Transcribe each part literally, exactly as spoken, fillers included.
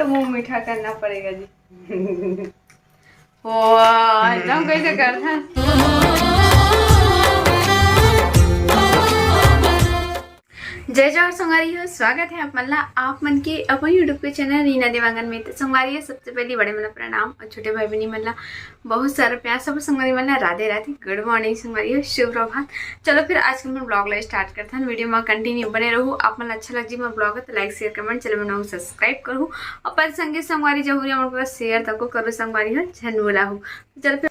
तो मुंह मीठा करना पड़ेगा जी। ओ, एकदम कैसे करता। जय जोहार संगवारी हो, स्वागत है आप मन ला, आप मन के अपन YouTube के चैनल रीना देवांगन में। तो संगवारी हो, सबसे पहले बड़े मन ला प्रणाम और छोटे भाई बहनी मन ला बहुत सारा प्यार। सब संगवारी मन ला राधे राधे, गुड मॉर्निंग संगवारी हो, शुभ प्रभात। चलो फिर आज के हमन ब्लॉग ला स्टार्ट करथन। वीडियो में कंटिन्यू बने रहू, आप मन ला अच्छा लग जी मोर ब्लॉग तो लाइक, शेयर, कमेंट, चैनल बनाऊ, सब्सक्राइब करू और पर संगे संगवारी जरूर हमन को शेयर तको करू संगवारी हो, झन भुलाहू। चलो फिर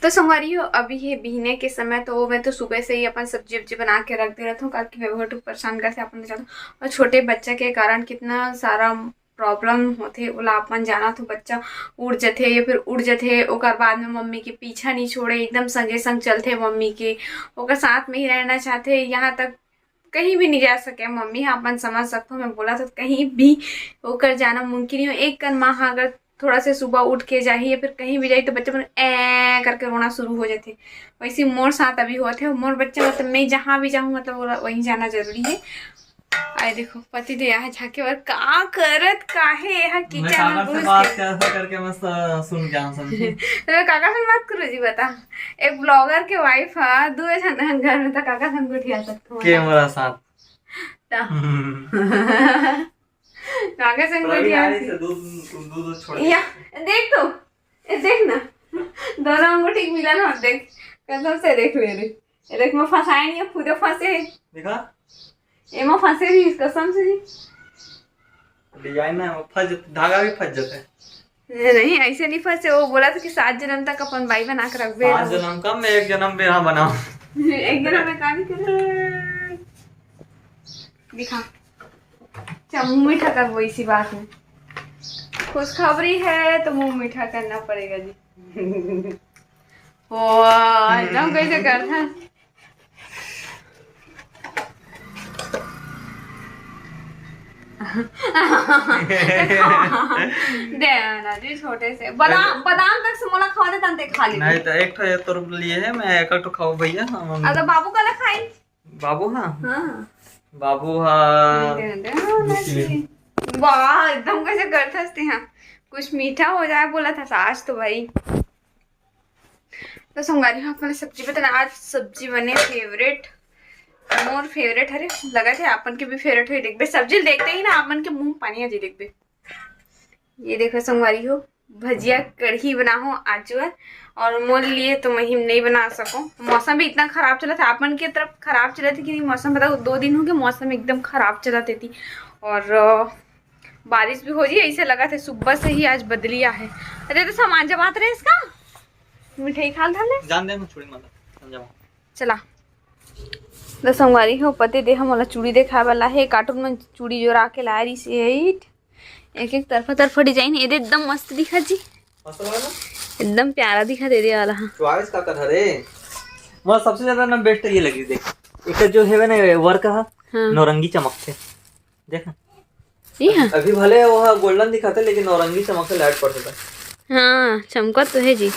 तो संगवारी हो, अभी है बिहने के समय, तो मैं तो सुबह से ही अपन सब्जी उब्जी बना के रख दे रहता हूँ, काकि वैभव तो परेशान करते अपन तो जानत हो। और छोटे बच्चा के कारण कितना सारा प्रॉब्लम होथे, ओला अपन जानत हो, बच्चा उड़ जथे या फिर उड़ जथे, ओकर बाद में मम्मी के पीछा नहीं छोड़े, एकदम संगे संग चलथे मम्मी के, ओकर साथ में ही रहना चाहथे। यहाँ तक कहीं भी नहीं जा सके मम्मी ह, अपन समझ सकथो। मैं बोला तो कहीं भी ओकर जाना मुमकिन नहीं हो। एक कन माँ ह अगर थोड़ा से सुबह उठ के जाही या फिर कहीं भी जाही तो बच्चा मन ए करके रोना शुरू हो जाथे। वैसे मोर साथ अभी होत है, मोर बच्चा मतलब मैं जहाँ भी जाऊँ मतलब ओला वहीं जाना जरूरी है। आए देखो पति दे यहाँ झांके बर का करत का है यहाँ मैं किचन काका में से घुस बात के। कैसा करके मैं स-, सुन के आऊँ समझी। तो मैं काका से बात करूँ जी बता, एक ब्लॉगर के वाइफ है, दो जन घर में तो काका से गोठिया सकते हो। कैमरा साथ। ता। हम्म। काका संग रवि बढ़िया आने से। से दूध, दूध, दूध छोड़ दे। या, देख तो, ए, देख ना, दोनों अंगूठी मिला ना, देख, कसम से देख मेरे, ए, देख मैं फंसाए नहीं, खुदे फंसे। देखा? ए, मैं फंसे नहीं, कसम से जी। डिजाइन ना, वो फंस जाते, धागा भी फंस जाता है। नहीं, ऐसे नहीं फंसे। वो बोला था कि सात जन्म तक अपन बाई बना के रखबे। सात जन्म का, मैं एक जन्म में यहाँ बनाऊँ। एक जन्म में काम करे। दिखा, अच्छा, मुंह मीठा करबो इसी बात में। खुशखबरी है तो मुंह मीठा करना पड़ेगा जी। ओ, एकदम कैसे करता। दे ना जी, छोटे से बादाम, बादाम तक से मोला खवा दे, तंते खा ले। नहीं तो एक ठो ये तोर लिए है, मैं एक ठो खाऊं भैया। हाँ, मम्मी। अगर बाबू का ना खाई। बाबू हाँ। हाँ। बाबू हाँ। दे, दे, हाँ, ना जी। वाह, एकदम कैसे करता हंसते हैं। कुछ मीठा हो जाए बोला था आज तो भाई। तो संगवारी हो, आप मन ला सब्जी बताना। आज सब्जी बने फेवरेट, मोर फेवरेट हरे, लगत है आप मन के भी फेवरेट होही। देखबे सब्जी देखते ही ना आप मन के मुंह पानी आ जाही। देखबे ये देखो संगवारी हो, भजिया कढ़ी बनाहूँ आज बर, और मोर लिए तो मैं ही नहीं बना सकूँ। मौसम भी इतना खराब चलत है, आप मन के तरफ खराब चलत है कि नहीं मौसम? बताओ, दो दिन हो गए मौसम एकदम खराब चलत है थी, और अ, बारिश भी हो जी, ऐसे लगत है सुबह से ही आज बदली आहे। अरे तो सामान जमात रहे इसका, मिठाई खा धर ले। जान दे, मैं छोड़ी माता, समझा। चला। तो संगवारी हो, पति देह मोला चूड़ी देखाए वाला है, कार्टून में चूड़ी जोरा के लाए रही से, एक एक तरफा तरफा डिजाइन, ये दे एकदम मस्त दिखा जी। मस्त लगा ना? एकदम प्यारा दिखा दे दे वाला हाँ। चॉइस का कर हरे? मोला सबसे ज्यादा ना बेस्ट ये लगी, देख। एक जो है ना वर्क हा, हाँ। नौरंगी चमकथे। देख ना। ये हाँ। अभी भले वो हा गोल्डन दिखाते, लेकिन नौरंगी चमकथे, लाइट पड़थे। हाँ, चमकत तो है जी।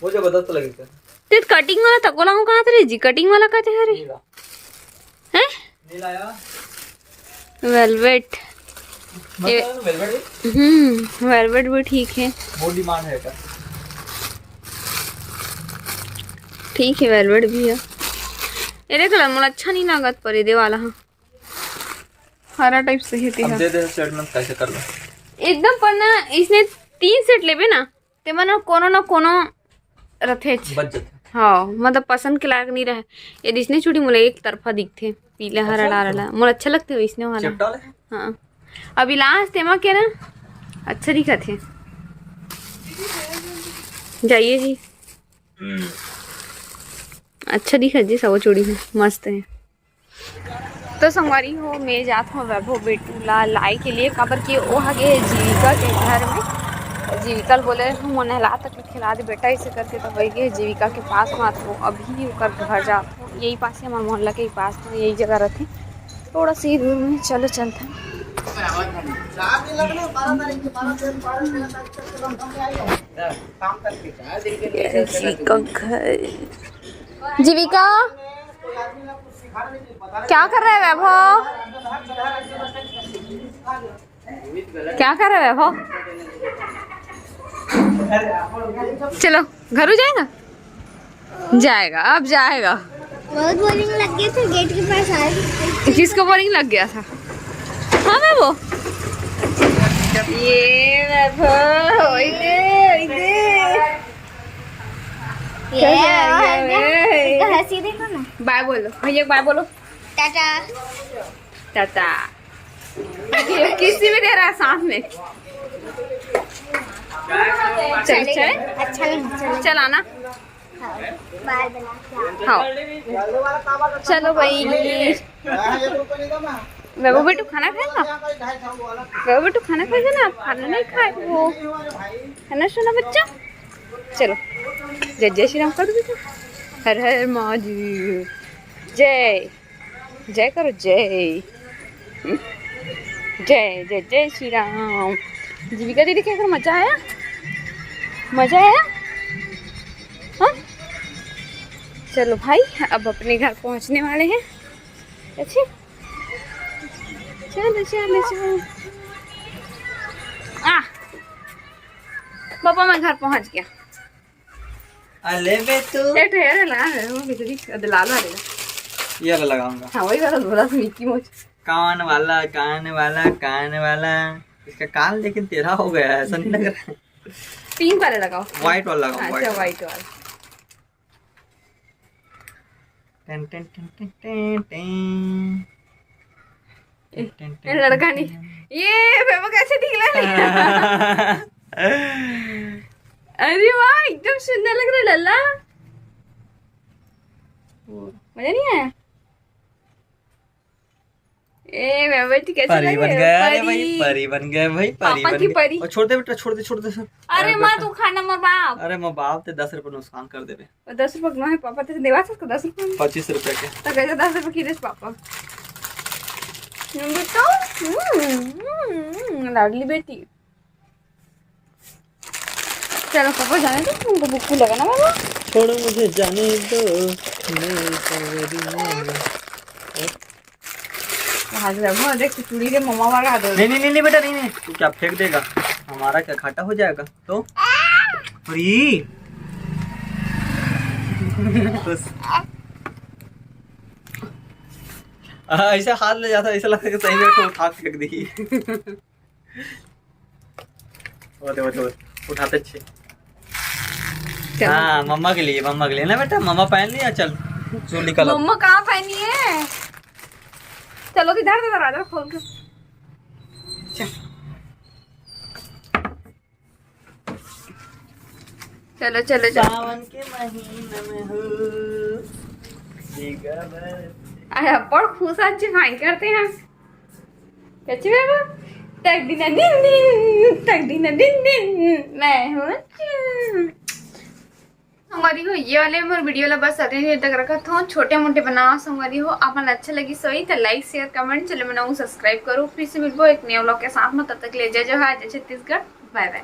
वो जबरदस्त लगी थे। ते कटिंग वाला तको ला हूँ कहाँ थे जी? कटिंग वाला कहते हरे? ये ला। हैं? नहीं लाया। वेलवेट। मतलब ये वेलवेट भी? हम्म, वेलवेट भी ठीक है। बहुत डिमांड है का? ठीक है, वेलवेट भी है। ये देख ला, मोला अच्छा नहीं लागत, पर ये दे वाला हाँ। हरा टाइप से है अब तेहा। दे दे सेट में कैसे कर लो। एकदम पर ना, इसने तीन सेट लेबे ना, ते मन कोनो ना कोनो रथेच। बच जाथे। हाँ, मतलब पसंद के लायक नहीं रहे। ये दिसने चूड़ी मोला एक तरफा दिखथे, पीला हरा अच्छा डारा लगथे। ला। मोला अच्छा लगथे वैसने वाला। चिपटा वाला है? हाँ। अभी लास्ट तेमा के ना अच्छा दिखत है। जाइए जी। हम्म। अच्छा दिखत जी, सब चूड़ी है, मस्त है। तो संगवारी हो, मैं जात हूँ वैभव बेटू ला लाए के लिए, काबर कि वो हा गे हे जीविका के घर में। जीविका ल बोले हूँ, मोर नहला तक खिला दे बेटा, ऐसे करके। तो वही गे हे जीविका के पास में, तो अभी ओकर घर जात हूँ। यही पास है, हमारे मोहल्ला के ही पास में, यही जगह रहते, थोड़ा सी दूर में। चलो चलते हैं। ये जीविका घर। जीविका, क्या कर रहा है वैभव? क्या कर रहे हो? चलो, घरू जाएगा, जाएगा, अब जाएगा। बहुत बोरिंग लग गया था गेट के पास आए। किसको बोरिंग लग गया था? हाँ, मैं वो। ये देखो, ओए दे, ओए दे। ये कैसे लग रहा है? इसका हंसी देखो ना। बाय बोलो, भैया बाय बोलो। टाटा। टाटा। किसी भी दे रहा है साथ में। चल, चले चले? गए। अच्छा लगा, चले। चल आना। हाँ, बाय बना के आओ। हाँ। चलो भाई। बाबू बेटू खाना खाएगा? बाबू बेटू खाना खाएगा ना? आप खाना नहीं खाए वो। है ना सोना बच्चा? चलो। जय जय श्री राम कर दो बेटा। हर हर महादेव। जय। जय करो, जय। जय, जय, जय श्री राम। जीविका दीदी, क्या कर, मजा आया? मजा आया? हाँ? चलो भाई, अब अपने घर पहुंचने वाले हैं। अच्छे? चलो, चलो, चलो। आ, पापा, मैं घर पहुंच गया। अले बे तू। ए, ठहरे ना, वो बिजली का दिलाल वाले ना। ये वाला लगाऊंगा। हाँ, वही वाला बोला था, मिक्की माउस। कान वाला, कान वाला, कान वाला। इसका कान लेकिन टेढ़ा हो गया है, ऐसा नहीं लग रहा है। पिंक वाला लगाओ। व्हाइट वाला लगाओ, हाँ, व्हाइट अच्छा, वाला। व्हाइट वाला। Ten, ten, ten, ten, ten, ten. ए, टेन, टेन, ए, लड़का टेन, नहीं। टेन। ये बेबो कैसे निकला? अरे वाह, एकदम सुंदर लग रहा है लल्ला। मजा नहीं आया? ए, मैं बैठी कैसे परी लग बन रही हूँ? गया, अरे भाई, परी। परी बन गया भाई, परी पापा बन की गया। परी। और छोड़ दे बेटा, छोड़ दे, छोड़ दे, छोड़। अरे अरे माँ, बेटा। तू खाना मोर बाप। अरे माँ बाप, ते दस रुपये नुकसान कर देबे। और दस रुपये में पापा तेरे देवा सकते, दस रुपये में। पच्चीस रुपये के। तो कैसे दस रुपये की दे पापा? हम्म, बेटा, हम्म, हम्म, लाडली बेटी। चलो पापा, जाने दो, उनको भूख लगा ना बाबा। छोड़ो मुझे जाने दो, मेरी परवरिश। वहाँ से देखो, देख, तू चूड़ी के मम्मा वाला आ गया। नहीं, नहीं, नहीं, नहीं, बेटा, नहीं, नहीं, तू क्या फेंक देगा? हमारा क्या घाटा हो जाएगा? तो फ्री। बस। आ, ऐसे हाथ ले जाता, ऐसा लगता कि सही में तो उठा के फेंक दी। वो दे, वो दे, वो दे। उठाते अच्छे। चलो। हाँ, मम्मा के लिए, मम्मा के लिए ना बेटा, मम्मा पहन लिया, चल, चोली का लो। मम्मा कहाँ पहनी है? चलो, तो इधर से दरवाजा खोल के। चल। चलो, चलो, चलो। सावन के महीना में हो, भीगा बरस। अरे, बड़ खुश आज भाई करते हैं। कैसे बाबा? तक दिन दिन दिन, तक दिन दिन दिन, मैं हूँ। संगवारी हो, ये वाले मोर वीडियो ला बस अतने देर तक रखत हूँ। छोटे मोटे बनाओ संगवारी हो, अपन अच्छा लगी सोई तो लाइक, शेयर, कमेंट, चैनल बनाओ, सब्सक्राइब करो। फिर से मिलबो एक नए व्लॉग के साथ में, तब तक के लिए जय जोहार, जय छत्तीसगढ़, बाय बाय।